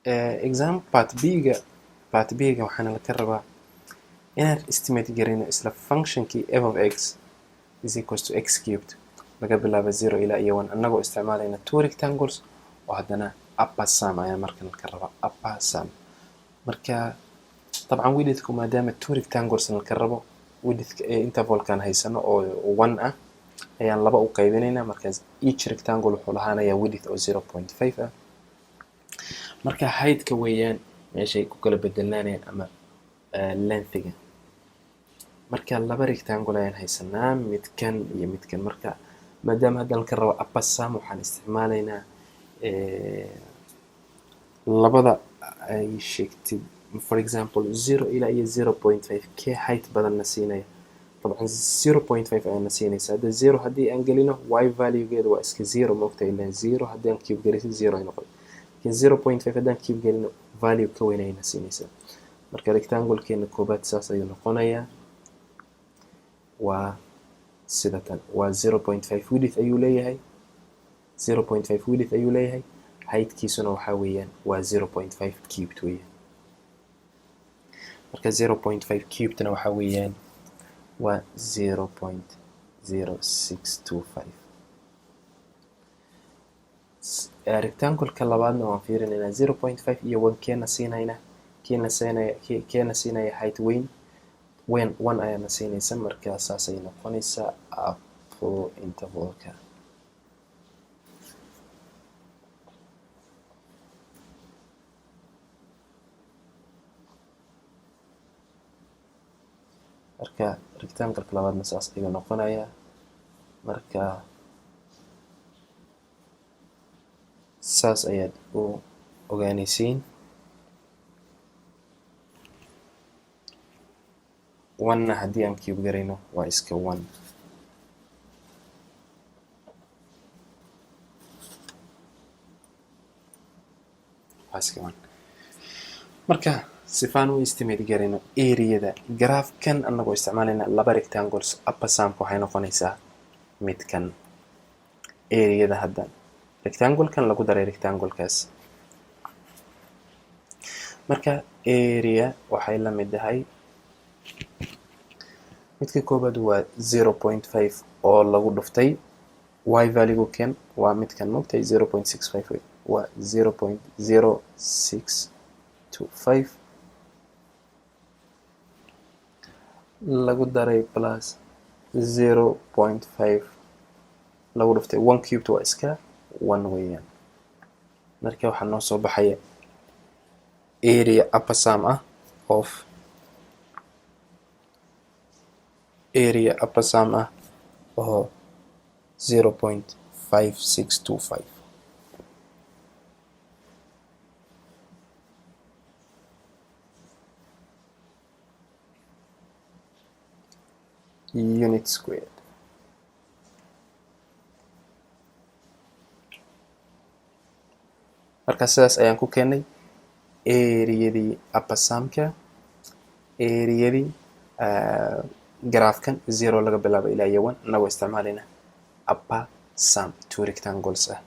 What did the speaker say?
Exam part B-ga. Part B-ga waxaana laka rabaa inaan estimate garayno isla functionkii f of x is equals to x cubed, laga bilaabo 0 ilaa iyo 1, annagoo isticmaalayna two rectangles, oo haddana upper sum ayaa markan laka rabaa, upper sum. Marka dabcan widthku, maadaama two rectangles laka rabo, widthka ee intervalkan haysano oo 1 ah ayaan laba u qaybinaynaa. Markaas each rectangle wuxuu lahaanayaa width oo 0.5 ah. Marka heightka weeyaan meeshay ku kala bedelnaanayaan ama lengthiga. Marka laba rectangle ayaan haysanaa, midkan iyo midkan. Marka maadaama hadda laka rabo upper sum, waxaan isticmaalaynaa labada ay sheegtid, for example, 0 ilaa iyo 0.5, kee height badanna siinaya? Dabcan 0.5 ayaana siinaysa. Hadda 0 haddii aan gelino, y valuegeeda waa iska 0, maogtahay? Ilan 0 haddii aan cube gelisid 0 ay noqon, lakin 0.5 haddaan cube gelino, value ka weyn ayna siinaysaa. Marka rectanglekeena koobaad saas ayuu noqonayaa, waa sida tan, waa 0.5 width ayuu leeyahay, 0.5 width ayuu leeyahay, heightkiisuna waxaa weeyaan waa 0.5 cubed weeyaan. Marka 0.5 cubedna waxaa weeyaan waa 0.0625. Rectangle-ka labaadna waan fiirinaynaa, 0.5 iyo 1, keena siinayna, keena siinaya, keena siinaya height weyn? Weyn 1 ayaana siinaysa. Marka saasay noqonaysaa upper intervalka. Marka rectangle-ka labaadna saas ayuu noqonayaa. Marka saas ayaad u ogaanaysiin. One-na haddii aan cube garayno waa iska 1. Waa iska 1. Marka sifaan u estimate garayno areada graphkan annagoo isticmaalayna laba rectangles, upper sumka waxay noqonaysaa midkan, areada hadda rectanglekan lagu daray rectanglekaas. Marka area waxay la mid tahay, midka koobaad waa 0.5 oo lagu dhuftay y value ken, waa midkan, mogtahay? 0.65, waa 0.0625 lagu daray plus 0.5 lagu dhuftay 1 cubed, waa iska 1 weeyaan. Marka waxaa noo soo baxaya area upper sum ah of area upper sum ah oo 0.5625 unit squared. Marka sidaas ayaan ku keenay areadii upper sumka, areadii graphkan 0 laga bilaabo ilaa iyo 1, annagoo isticmaalayna upper sum two rectangles ah.